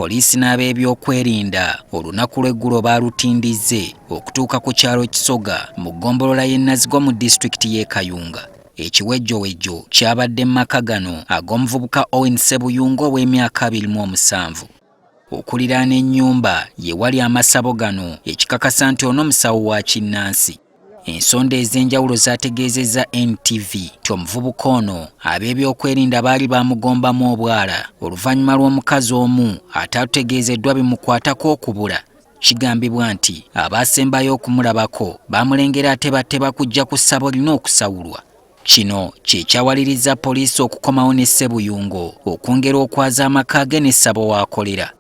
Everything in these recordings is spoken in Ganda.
Poliisi n'ab'ebyokwerinda olunaku lw'eggulo baalutindizze okutuuka ku kyalo Kisoga mu ggombolola y'e Nazigwa mu disitulikiti y'e Kayunga. Ekiwejjowejjo kyabadde mu maka gano ag'omuvubuka Owen Ssebuyungo ow'emyaka 27. Okuliraana ennyumba ye wali amasabo gano ekikakasa nti ono musawo wa kinnansi. Ensonda ez'enjawulo zaategeezezza NTV nti omuvubuka ono ab'ebyokwerinda baali baamugombamu obwala oluvannyuma lw'omukazi omu ataatutegeezeddwa bimukwatako okubula. Kigambibwa nti abaasembayo okumulabako baamulengera atebatteba kujja ku ssabo lino okusawulwa. Kino kye kyawalirizza poliisi okukomawo ne Ssebuyungo okwongera okwaza amaka ge n'essabo w'akolera.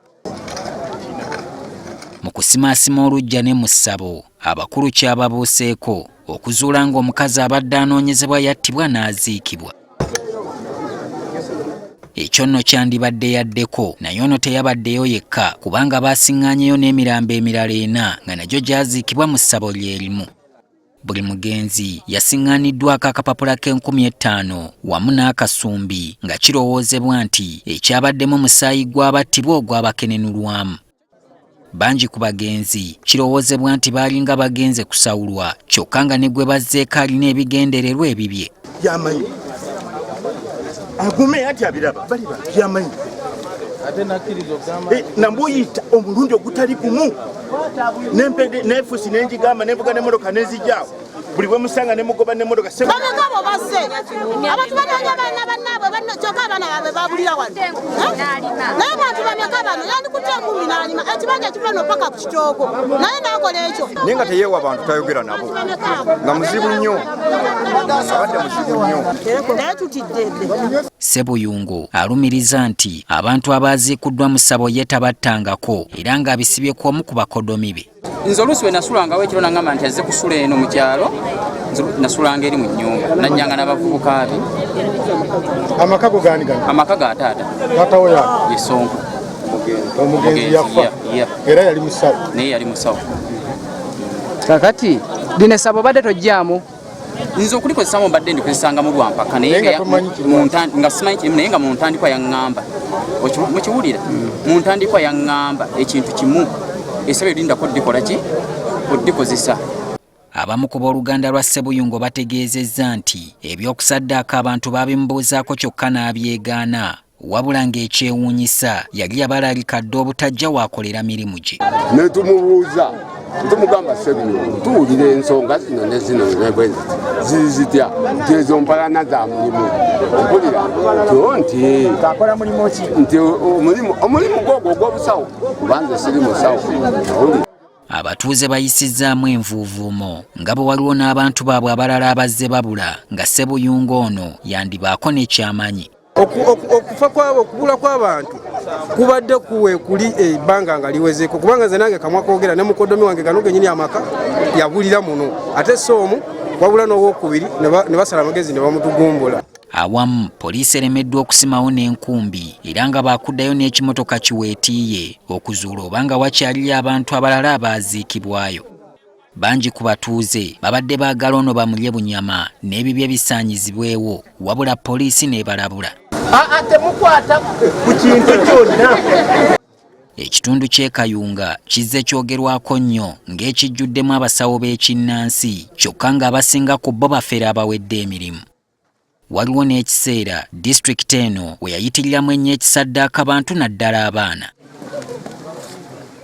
Mu kusimaasima oluggya ne mu ssabo, abakulu kyababuuseeko okuzuula ng'omukazi abadde anoonyezebwa yattibwa n'aziikibwa. Ekyo nno kyandibadde yaddeko naye ono teyabaddeyo yekka kubanga baasiŋŋaanyeyo n'emirambo emirala ena nga nagyo gyaziikibwa mu ssabo lye limu. Buli mugenzi yasiŋŋaaniddwako akapapula k'enkumi ettaano wamu n'akasumbi nga kirowoozebwa nti ekyabaddemu musaayi gw'abattibwa ogwabakenenulwamu. Bangi ku bagenzi kirowoozebwa nti baalinga bagenze kusawulwa kyokka nga ne gwe bazzeeko alina ebigendererwa ebibye. Yamanyi agume anti abiraba bali bantu yamanyi eh, nambuyita omulundi ogutali gumu nefusi nenjigamba nenvuga nemotoka nenzijaawo buli bwemusanga nemugoba nemotoka. Bameka abo bazze abantu banoonya baana bannaabwe kyokka abaana baabwe babulira wano eh? Naye bantu bameka bano yandikutte enkumi n'alima ekibanja kiva no paka ku kitoogo naye n'akola ekyo. Naye nga teyeewa bantu, tayogera nabo, nga muzibu nnyo, abadde muzibu nnyo. Naye tutidde. Ssebuyungo alumiriza nti abantu abaaziikuddwa mu ssabo ye tabattangako era ng'abisibye ku omu ku bakodomi be. Nze oluusi we nasulangawo ekiro nangamba nti azze kusula eno mu kyalo, nze nasulanga eri mu nnyumba najjanga n'abavubuka be. Amaka go gani gano? Amaka ga taata. Taata wo yani? Ye Sonko. Omugenzi yafa? Ya. Era yali musawo? Naye yali musawo. Kakati lino essabo obadde tojjaamu? Nze okulikozesamu mbadde ndikozesangamu lwa mpaka, naye Naye nga nga tomanyi kirimu. Nga simanyi kirimu, naye nga mu ntandikwa yaŋŋamba. Mukiwulira, mu ntandikwa yaŋŋamba ekintu kimu, essabo erindako ddikola ki oddikozesa. Abamu ku booluganda lwa Ssebuyungo bategeezezza nti ebyokusaddaaka abantu baabimubuuzaako kyokka n'abyegaana, wabula ng'ekyewuunyisa yali yabalaalika dda obutajja waakolera mirimu gye. Ne tumubuuza, tumugamba, "Ssebuyungo, tuwulira ensonga zino ne zino nebwe ziti, ziri zitya?" Nti ezo mpalana za mulimu. Mpulira tyo nti Akola mulimu ki? Nti omulimu gwogwo ogw'obusawo, kubanze siri musawo. Owulira? Abatuuze bayisizzaamu envuuvuumo nga bwe waliwo n'abantu baabwe abalala abazze babula nga Ssebuyungo ono yandibaako n'ekyamanyi. Okufa kwabo, okubula kw'abantu kubadde kuwe kuli ebbanga nga liwezeeko, kubanga nze nange kamwa koogera ne mukodomi wange gano genyini amaka yabulira muno, ate si omu wabula n'owokubiri ne basala amagezi ne bamutugumbula. Awamu poliisi eremeddwa okusimawo n'enkumbi era nga baakuddayo n'ekimotoka kiweetiiye okuzuula oba nga wakyaliyo abantu abalala abaaziikibwayo. Bangi ku batuuze babadde baagala ono bamulye bunyama n'ebibye bisaanyizibwewo, wabula poliisi n'ebalabula. Aa, temukwata ku kintu kyonna. Ekitundu ky'e Kayunga kizze kyogerwako nnyo ng'ekijjuddemu abasawo b'ekinnansi, kyokka ng'abasinga ku bo bafere abawedde emirimu. Waliwo n'ekiseera disitulikiti eno we yayitiriramu ennyo ekisaddaaka bantu naddala abaana.